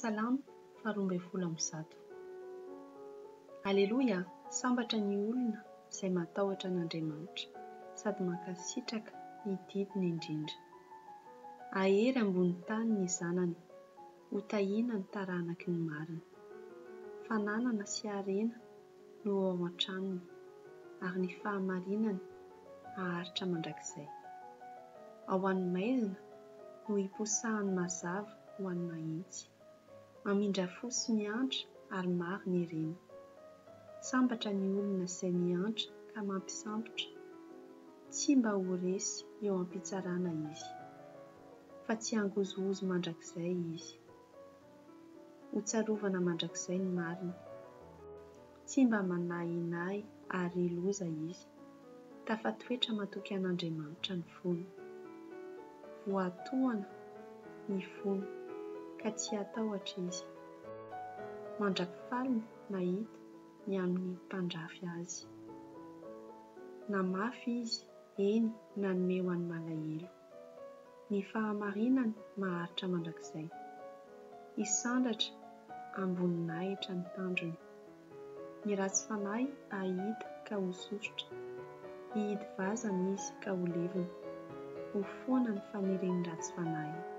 Salamo faharoa ambinifolo amby zato. Aleloia! Sambatra ny olona izay matahotra an'Andriamanitra sady mankasitraka ny didiny indrindra. Hahery ambony tany ny zanany, hotahiana ny taranaky ny marina. Fananana sy harena no ao an-tranony, ary ny fahamarinany haharitra mandrakizay. Ao an'ny maizina no hiposahan'ny mazava ho an'ny mahitsy. Mamindra fo sy miantra ary marina ireny. Sambatra ny olona izay miantra ka mampisambotra. Tsy mba ho resy eo am-pitsarana izy. Fa tsy hangozohozo mandrakizay izy. Hotsarovana mandrakizay ny marina. Tsy mba manahinahy ary loza izy. Tafatoetra matoky an'Andriamanitra ny fony. Voatohana ny fony, ka tsy hatahotra izy. Mandra-pifaliny mahita ny amin'ny mpandrafy azy. Namafy izy, eny, nanome ho an'ny malahelo. Ny fahamarinany maharitra mandrakizay. Hisandratra am-boninahitra ny tandrony. Ny ratsy fanahy hahita ka ho sosotra. Hihidy vazana izy ka ho levona. Ho foana ny fanirian'ny ratsy fanahy.